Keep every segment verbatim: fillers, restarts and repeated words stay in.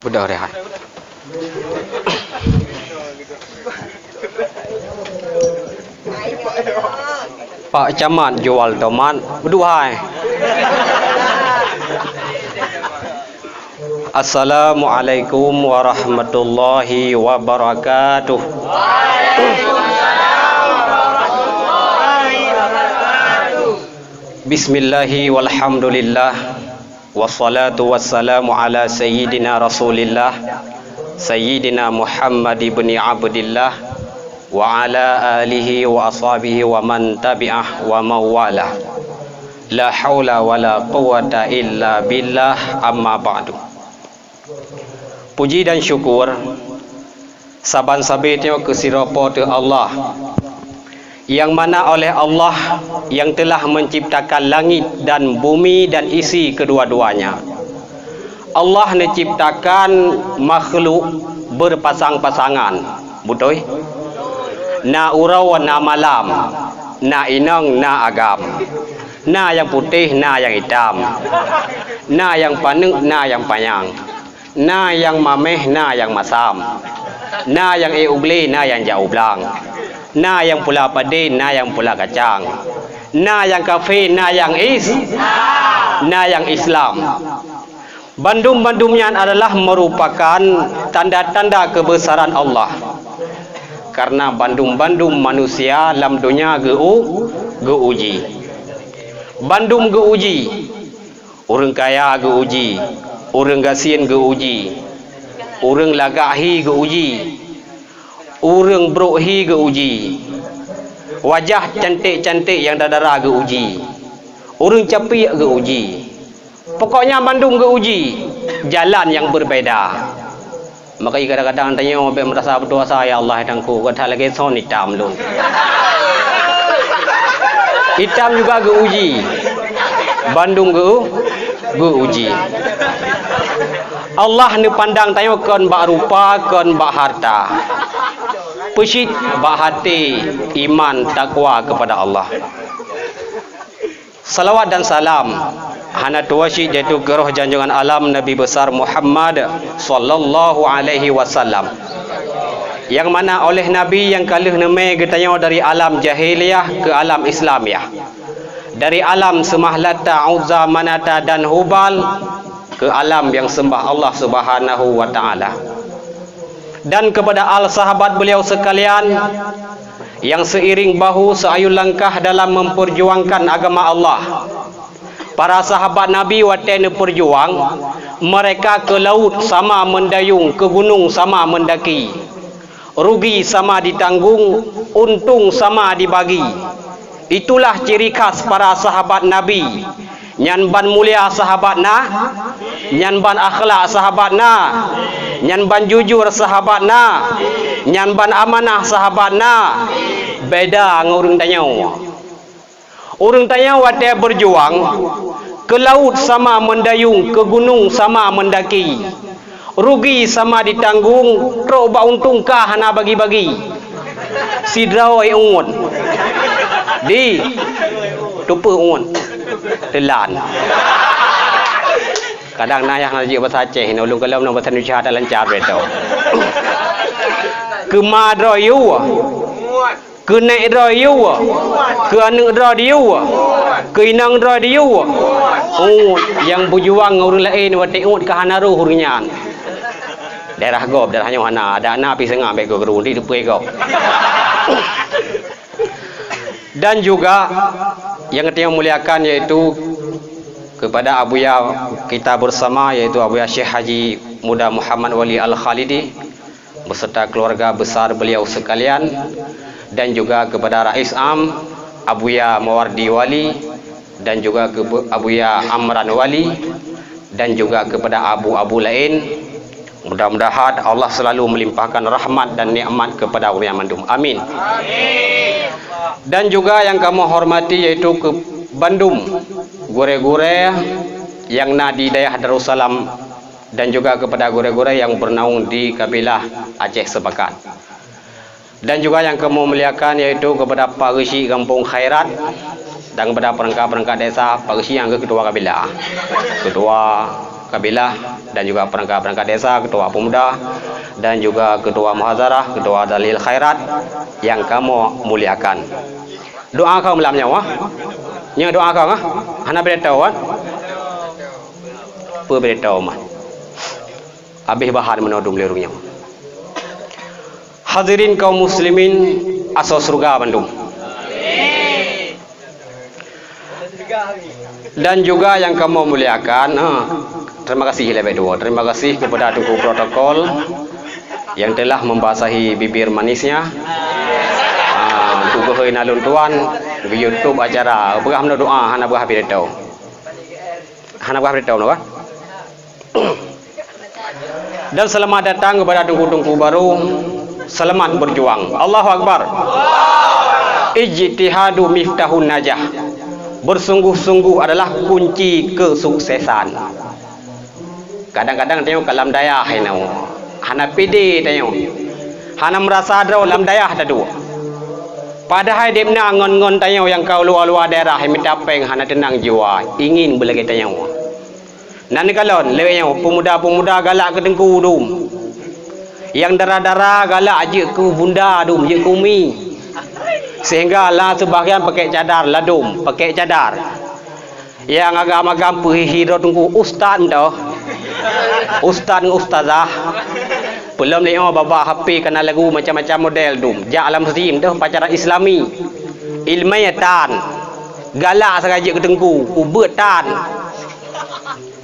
Udah rehat. Pak Camat jual tomat, beduhai. Assalamualaikum warahmatullahi wabarakatuh. Bismillahi walhamdulillah. Wassalatu wassalamu ala sayyidina Rasulillah, Sayyidina Muhammad ibni Abdillah, wa ala alihi wa ashabihi wa man tabi'ah wa mawala. La haula wa la quwwata illa billah, amma ba'du. Puji dan syukur saban sabe tanyoe keu sidroe Po teu Allah, nyang mana oleh Allah nyang telah menciptakan langit dan bumi dan isi kedua-duanya. Allah neuciptakan makhluk beupasang-pasangan, beutôi? Na uroe, na malam, na inong, na agam, na nyang putéh, na nyang itam, na nyang paneuk, na nyang panyang. Na nyang maméh, na nyang masam. Na nyang ék u glé, na nyang jak u blang. Na nyang pula padé, na nyang pula kacang. Na nyang kafé, na nyang is-, na nyang Islam. Bandum-bandum nyan adalah merupakan tanda-tanda keubeusaran Allah. Karena bandum-bandum manusia lam donya geu-, geu-uji. Bandum geu-uji. Ureuëng kaya geu-uji, ureuëng gasien geu-uji, ureuëng lagak hi geu-uji, ureuëng brok hi geu-uji, wajah cantik-cantik nyang dara-dara geu-uji, ureuëng capiek geu-uji. Pokoknya bandum geu-uji, jalan nyang beubeda. Maka kadang-kadang tanyoe bèk meurasa berdosa, "Ya Allah, Tuhanku, gata lagèe son itam lôn." Itam juga geu-uji. Bandum geu-, geu-uji. Allah neupandang tanyoe kon bak rupa, kon bak harta. Peucit bak até, iman, takwa kepada Allah. Salawat dan salam hana tuwoe cit, yaitu keu roh janjongan alam Nabi Besar Muhammad sallallahu alaihi wasallam, nyang mana oleh Nabi nyang ka lheueh neumè geutanyoe dari alam jahiliyah keu alam Islamiyah, dari alam seumah Lata, Uzza, Manata, dan Hubal keu alam nyang seumbah Allah Subhanahu wa Ta'ala. Dan kepada al sahabat beliau sekalian yang seiring bahu seayun langkah dalam memperjuangkan agama Allah. Para sahabat Nabi watèe neupeujuang, mereka keu laôt sama meudayung, keu gunong sama meudaki. Rugi sama ditanggong, untông sama dibagi. Itulah ciri khas para sahabat Nabi. Nyan ban mulia sahabat na, nyan ban akhlak sahabat na, nyan ban jujur sahabat na, nyan ban amanah sahabat na. Beda ngon ureuëng tanyoe. Ureuëng tanyoe watèe beujuang, keu laôt sama meudayung, keu gunong sama meudaki. Rugi sama ditanggong, trok bak untông ka hana bagi-bagi. Sidroe ungot. Di, tupeu ungot. Teulan. Kadang na yah na jeuet bahasa Aceh, na ulôn kalon na bahasa Indonesia tak lancar beto. Keu ma droe yue. Keu nèk droe yue, keu aneuk droe diyue, keu inong droe diyue. Oh, nyang beujuang ngon ureuëng laén watèe uet ka hana roh ureuëng nyan. Daerah gob, daerah nyoe hana, ada na pi seungab bèk guru di teupeu gob. Dan juga yang kita muliakan yaitu kepada Abuya kita bersama, yaitu Abuya Syekh Haji Muda Muhammad Wali Al-Khalidi, beserta keluarga besar beliau sekalian, dan juga kepada Rais Am, Abuya Mawardi Wali, dan juga ke Abuya Amran Wali, dan juga kepada abu-abu laén. Mudah-mudahan Allah selalu melimpahkan rahmat dan nikmat kepada ureuëng mandum. Amin. Dan juga yang kamoe hormati yaitu ke bandum gurèe-gurèe yang na di dayah Darussalam dan juga kepada gurèe-gurèe yang bernaung di kabilah Aceh Sepakat. Dan juga yang kamoe muliakan yaitu kepada Pak Geuchik Gampông Khairat dan kepada perangkat-perangkat desa, Pak Geuchik nyang ketua kabilah. Ketua, kabilah dan juga perangkat-perangkat desa, ketua pemuda dan juga ketua muhazarah, ketua dalil khairat yang kamoe muliakan. Doa kamoe malam nyoe, ah. Nyoe doa kamoe, ah. Hana beureutôh, ah. Peue beureutôh mah. Habéh bahan meunoe dum lé ureuëng nyoe. Hadirin kaum muslimin asoe syeuruga bandum. Dan juga yang kamoe muliakan, ha, terima kasih leubeh dua. Terima kasih kepada Teungku Protokol yang telah membasahi bibir manisnya, ha, untuk geuhôi na lôn tuan geu-YouTube acara. Peugah meunoe doa hana peugah pidato. Hana peugah pidato meunoe, kan? Dan selamat datang kepada teungku-teungku baru. Selamat berjuang. Allahu Akbar. Ijtihadu miftahun najah. Bersungguh-sungguh adalah kunci kesuksesan. Kadang-kadang tanyoe ka lam dayah inoe. Hana pede tanyoe. Hana meurasa droe lam dayah taduek. Padahai debna ngon-ngon tanyoe nyang ka u luwa-luwa daerah mita péng hana teunang jiwa, ingin beulagée tanyoe. Na neukalon lé nyoe peumuda-peumuda galak keu teungku dum. Nyang dara-dara galak jeuet keu bunda dum, jeuet keu umi. Sehingga la seubahgian pakèk cadar ladum, pakèk cadar. Nyang agam-agam peuhihi droe teungku ustaz meudoh. Ustaz ngon ustazah. Peulom lé nyoe babah H P kana lagu macam-macam model dum. Jak lam muslim teuh pacaran islami. Ileumèe tan. Galak sagai jeuet keu teungku, ubeut tan.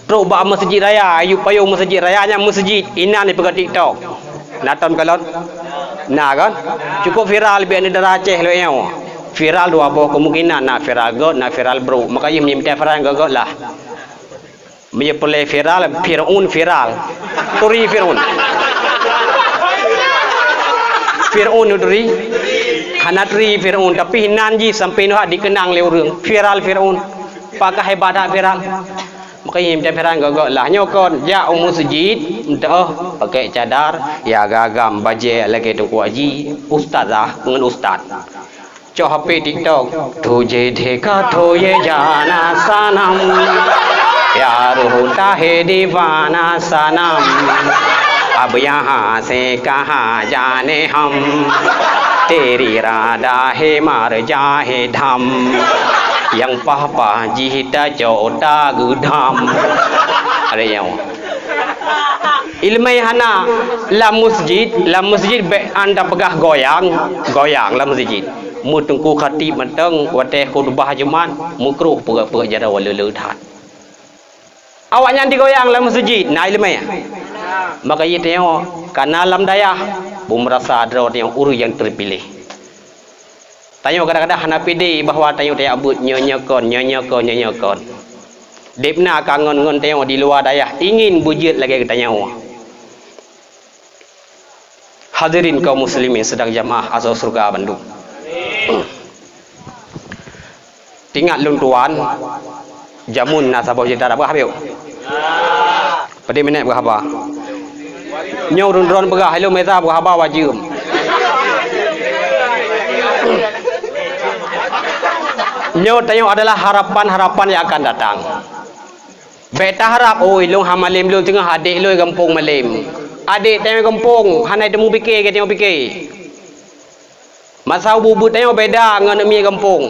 Trok bak meuseujid raya, ayue payong meuseujid raya nyan meuseujid, inan jipeugah TikTok. Na tom kalon? Na kan? Cukup viral bak aneuk dara Aceh lé nyoe. Viral dua boh kemungkinan, na viral gèt, na viral brôk. Maka jih meunyoe mita viral gèt-gèt lah. Meunyoe peureulèe viral, Fir'aun viral. Turi Fir'aun. Fir'aun turi. Hana turi Fir'aun, tapi nan jih sampai nyoe dikenang lé ureueng. Viral Fir'aun. Pakah hebat that viral. Maka nyan mita viral gèt-gèt lah. Nyoe kon jak u meuseujid, meudoh pakèk cadar, ya agam-agam bajèe lagèe teungku haji, ustazah ngon ustaz. Cok H P TikTok. तुझे देखा तो ये जाना सनम, प्यार होता है दीवाना सनम, अब यहाँ से कहाँ जाने हम, तेरी राधा है मर जाए धम. Nyang paih-paih jih tacok tageudam. Ada nyang ileumèe hana lam meuseujid, lam meuseujid bèk anda peugah goyang, goyang lam meuseujid. Meuteungku khatib mantong watèe khutbah Jumat, meukruh peugah-peugah jaroe le-le that. Awaknyan digoyang lam meuseujid, na ileumèe. Maka jih tanyoe kana lam dayah, beumeurasa droe tanyoe ureueng nyang teupiléh. Tanyoe kadang-kadang hana pede bahwa tanyoe tajak beuet nyoe-nyoe kon, nyoe-nyoe kon, nyoe-nyoe kon. Debna ka ngon-ngon tanyoe di luwa dayah ingin beujeuet lagèe geutanyoe. Hadirin kaum muslimin sidang jamaah asoe syeuruga bandum. Teuingat lôn tuan, jameun na saboh cerita dak peugah, Habib? Padum minèt peugah haba. Nyoe ureueng droen peugah, ilôn meusa peugah haba wajeuem. Nyoe tanyoe adalah harapan-harapan nyang akan datang. Bèk taharap, "Oh, ilôn hana malém lôn teungoh adék lôn gampông malém." Adék tanyoe gampông, hana teumeupiké, tanyoe piké. Masa ubeut-ubeut tanyoe beda ngon aneuk miet gampông.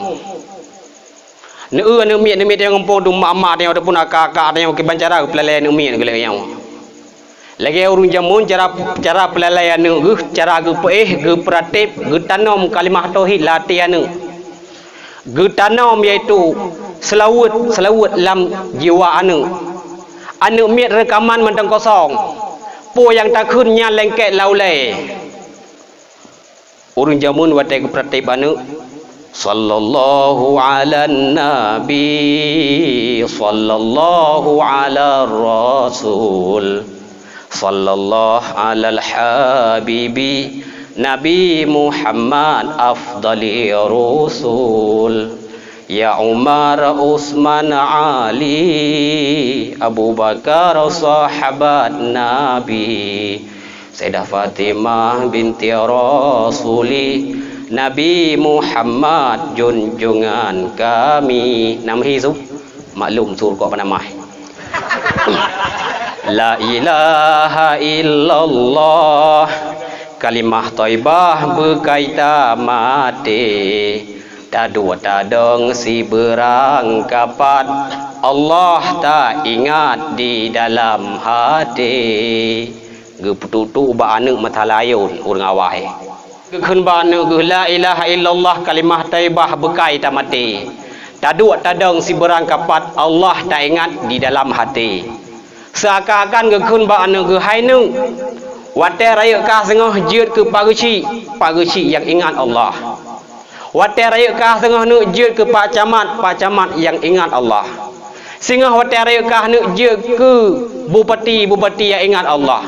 Neu-eu aneuk miet, aneuk miet tanyoe gampông, dum mak-mak tanyoe ataupun aka-aka tanyoe kiban cara geupeulalai aneuk miet geuh lagèe nyoe. Lagèe ureueng jameun cara, cara peulalai aneuk geuh, cara geupeuéh, geupeuratéb, geutanom kalimah tauhid lam até aneuk. Geutanom yaitu seulaweuet, seulaweuet lam jiwa aneuk. Aneuk miet reukaman mantong kosong. Peue nyang takheun nyan lengket lam ulèe. Ureueng jameun watèe geupeuratéb aneuk, "Sallallahu 'alan nabi, sallallahu 'alar rasul, sallallahu 'alal habibi, Nabi Muhammad afdali rusul, ya Umar, Utsman, Ali, Abu Bakar, sahabat Nabi." Sayyidah Fatimah binti Rasuli, Nabi Muhammad junjungan kami. Nam hi su? Maklum su rukok panamah. La ilaha illallah, kalimah thaibah beukai tamaté. Taduek tadong sibeurang kapat, Allah taingat di dalam haté. Geupeutuek-tuek bak aneuk mata layôn ureuëng awai. Geukheun bak aneuk geuh, "La ilaha illallah, kalimah thaibah beukai tamaté. Taduek tadong sibeurang kapat, Allah taingat di dalam haté." Seuakan-akan geukheun bak aneuk geuh, "Hai neuk, watée rayeuk kah singoh jeuet keu pak geuchik, pak geuchik nyang ingat Allah. Watée rayeuk kah singoh neuk jeuet keu pak camat, pak camat nyang ingat Allah. Singoh watée rayeuk kah neuk jeuet keu bupati, bupati nyang ingat Allah.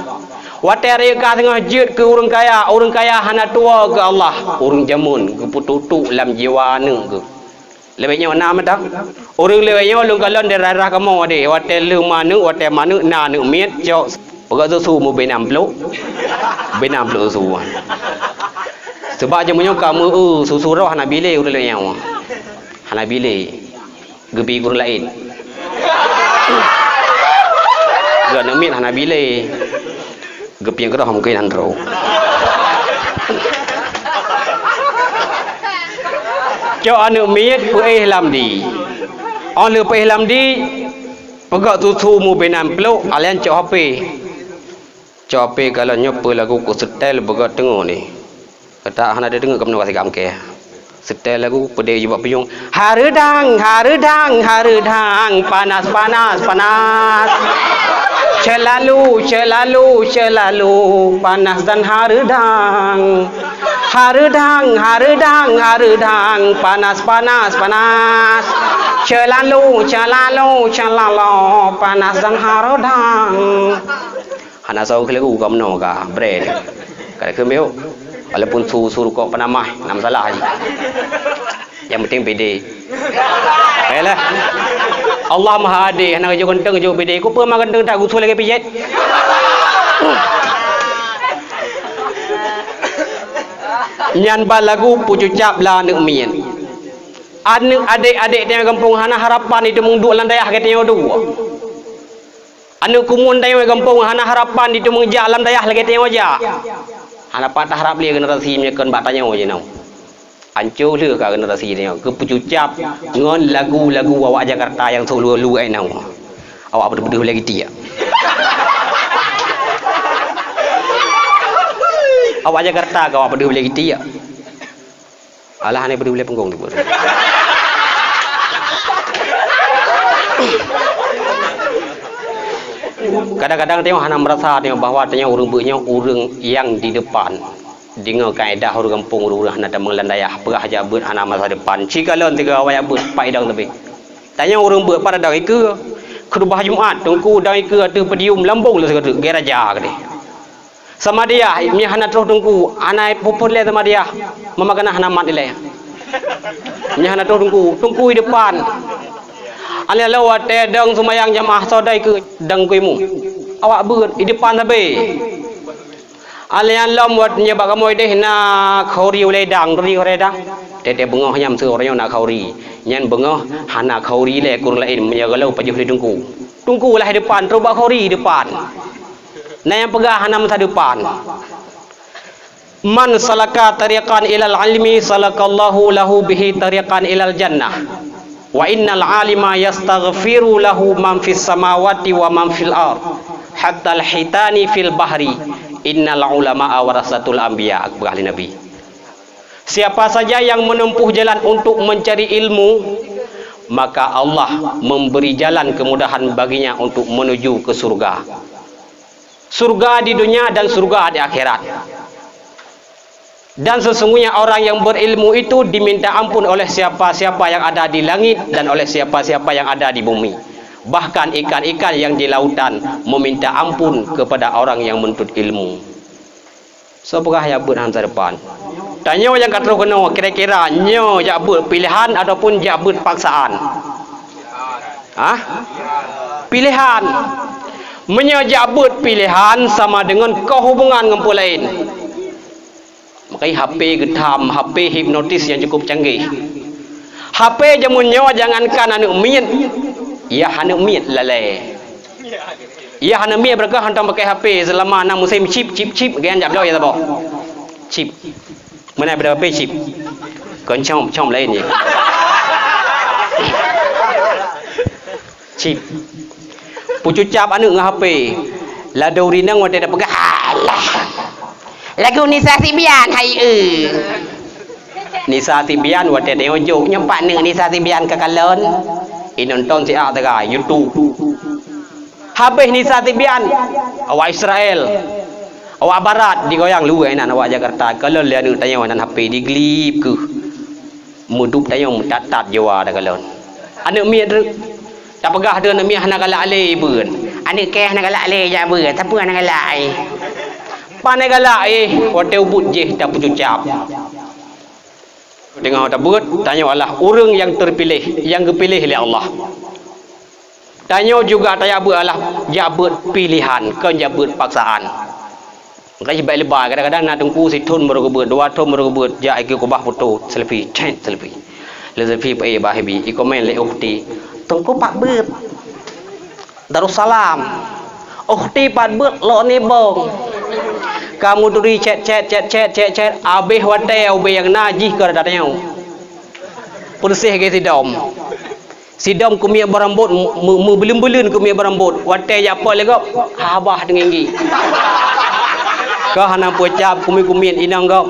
Watée rayeuk kah singoh jeuet keu ureuëng kaya, ureuëng kaya hana tuwoe keu Allah." Ureuëng jameun geupeutuek-tuek lam jiwa aneuk geuh. Leubeh nyoe na mantong. Ureuëng leubeh nyoe lôn kalon di daerah kamoe deh, watée lheueh ma aneuk, watée ma aneuk na aneuk miet, cok, peugah susu mubena amplop, bena amplop susu. Sebab jameun nyoe ka meu-eu susu roh hana bilé ureuëng leubeh nyoe. Hana bilé. Geubi ureuëng laén. Geu aneuk miet hana bilé. Geupieng keudroe mungken han trok. Cok aneuk miet peuéh lam di. Óh lheueh peuéh lam di, peugah susu mubena amplop, alian cok HP. Cok HP kalon nyoe peue lagu ku seutée beugöt teungoh ni. Kata hana deungoe keunoe ka sigam kée. Seutée lagu peudeh jubak pinyueng. Hareudang, hareudang, hareudang, panas, panas, panas. Seulalu, seulalu, seulalu, panas dan hareudang. Hareudang, hareudang, hareudang, panas, panas, panas. Seulalu, seulalu, seulalu, panas dan hareudang. Hana soe keu lagu ka meunoe ka, brand. Ka keumeung. Walaupun su-, su rukok peunamah, na masalah jih. Nyang penting pede. Yalah. Allah Maha Adé, hana geujok ganteng jok pede. Ku peue ma ganteng that gusui lagée pijet. Nyan ban lagu peucucab lam aneuk miet. Aneuk adék-adék tanyoe gampông hana harapan itu meuduek lam dayah geutanyoe dua. Aneuk kumuen tanyoe gampông hana harapan jiteumeung jak lam dayah lagée tanyoe jak. Hana pat taharab lé generasi meunyoe kon bak tanyoe jinoe. Anco lheueh ka generasi tanyoe geupeucucab ngon lagu-lagu awak Jakarta nyang sôk lue-lue nyoe. Awak beudôh-beudôh lagée tiek. Awak Jakarta ka awak beudôh lagée tiek. Alah, hana bri ulée peunggong teupeu. Kadang-kadang tanyoe hana meurasa tanyoe bahwa tanyoe ureuëng beuet nyoe ureuëng nyang di depan. Deungoe kaedah ureuëng gampông, ureuëng hana tamong lam dayah, peugah jak beuet hana masa depan. Ci kalon tiga awak jak beuet pat idong teubiet. Tanyoe ureuëng beuet pat idong ikeue. Khutubah Jumat, teungku idong ikeue ateueh podium lambong lé sigoe teuk, gaya raja keudeh. Samadiyah, meunyoe hana troh teungku, hana peuphon lé samadiyah, meumakna hana mat ilée. Meunyoe hana troh teungku, teungku di depan. Alèh lom watée dong seumayang jamaah soe dai keu dong keu imum. Awak beuet di depan sabe. Alèh lom wat nyoe bak kamoe deh na khauri ulée dang, khauri ulée dang. Tete beungoh nyam seuroe nyoe na khauri. Nyan beungoh hana khauri lé kureueng laén meunyoe galo pajoh lé teungku. Teungku lah di depan, troh bak khauri di depan. Na nyang peugah hana masa depan. "Man salaka tariqan ilal ilmi salakallahu lahu bihi tariqan ilal jannah. Wa innal alima yastaghfiru lahu man fis samawati wa man fil ard. Hatta al hitani fil bahri. Innal ulama'a warasatul anbiya," peugah lé Nabi. Siapa saja yang menempuh jalan untuk mencari ilmu, maka Allah memberi jalan kemudahan baginya untuk menuju ke surga. Surga di dunia dan surga di akhirat. Dan sesungguhnya orang yang berilmu itu diminta ampun oleh siapa-siapa yang ada di langit dan oleh siapa-siapa yang ada di bumi. Bahkan ikan-ikan yang di lautan meminta ampun kepada orang yang menuntut ilmu. Soe peugah jak beuet hana masa depan? Tanyoe nyang ka troh keunoe, kira-kira nyoe jak beuet pilehan ataupun jak beuet paksaan? Hah? Pilehan. Meunyoe jak beuet pilehan sama deungon koh hubungan ngon peue laén. Makanya HP geutham, HP hipnotis nyang cukup canggih. HP jameun nyoe jangankan aneuk miet, yah aneuk miet lalée. Yah hana miet beureukat hantom pakai H P seulama na musém chip, chip, chip, geuyan jak bloe ya saboh. Chip. Meunan beda H P chip. Kon com, com laén nyan. Chip. Peucucab aneuk ngon H P. Ladôm rinang watèe tapeugah, "Alah. Lagu Nisa Sibian hai eu." Nisa Sibian watèe tanyoe jok, nyoe pat neuk Nisa Sibian ka kalon. Inonton siat sagai YouTube. Habéh Nisa Sibian, awak Israel, awak barat digoyang luweh inan awak Jakarta. Kalon lé aneuk tanyoe nan H P diglip keuh. Meudup tanyoe meutat-tat jiwa takalon. Aneuk miet reuek. Tapeugah teuh aneuk miet hana galak lé beuet. Aneuk kèe hana galak lé jak beuet. Sapeue hana galak, eh? Pane galak, eh? Watèe ubit jih tapeucucab. Teungoh tabeuet, tanyoe adalah ureueng nyang teupiléh, nyang geupiléh lé Allah. Tanyoe juga tajak beuet adalah jak beuet piléhan, kon jak beuet paksaan. Maka jih bèk leubeh, kadang-kadang na teungku sithon baru geubeuet, dua thon baru geubeuet, jak ikeue keubah foto, selfie, cèt, selfie. Lé selfie peuék bak F B, ikomen lé ukhti, "Teungku pat beuet?" Darussalam. Ukhti pat beuet lok nibong. Ka meuturi cèt, cèt, cèt, cèt, cèt, cèt. Abéh watèe ubé nyang na jih keu rata tanyoe. Peureséh gét sidom. Sidom keumiet beurambot, meu-, meubeuleueng-beuleueng keumiet beurambot. Watèe jak po lé gob, habah teunginggi. Ka hana peucab keumiet-keumiet inong gob.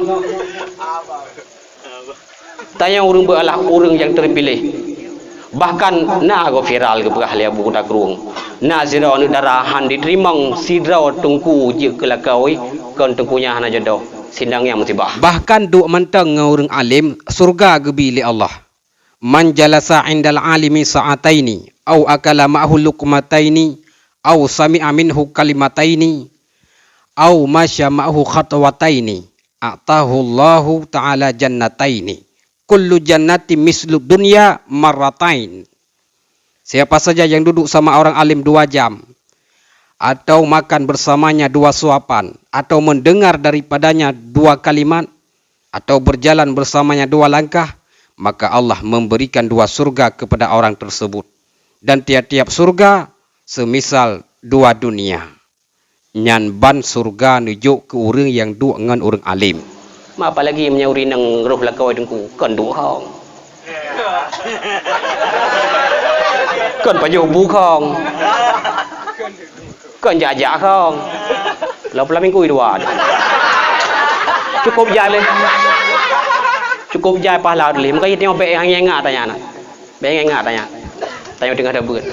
Tanyoe ureueng beuet adalah ureueng nyang teupiléh. Bahkan na gob viral geupeugah lé Abu Kuta Krueng. Na sidroe aneuk dara han jiteurimong sidroe teungku jeuet keu lakoe, kon teungku nyan hana jodoh, sidang nyang musibah. Bahkan duek mantong ngon ureueng além, syeuruga geubi lé Allah. "Man jalasa 'indal 'alimi sa'ataini, au akala ma'ahu luqmataini, au sami'a minhu kalimataini, au masya ma'ahu khatwataini, a'tahullahu ta'ala jannataini. Kullu jannatin mislu dunya marratain." Siapa saja yang duduk sama orang alim dua jam, atau makan bersamanya dua suapan, atau mendengar daripadanya dua kalimat, atau berjalan bersamanya dua langkah, maka Allah memberikan dua surga kepada orang tersebut. Dan tiap-tiap surga semisal dua dunia. Nyan ban surga neujok keu ureueng nyang duek ngon ureueng além. Ma apalagi meunyoe ureueng nyang roh lakoe teungku, kon duek hong. Kon pajoh bu hong. Kon jak-jak hong. Lom pula minggu dua. Cukup jai lé. Cukup jai pahala lé. Maka tanyoe bèk ingat tanya na. Bèk ingat tanya. Tanyoe teungoh tabeuet.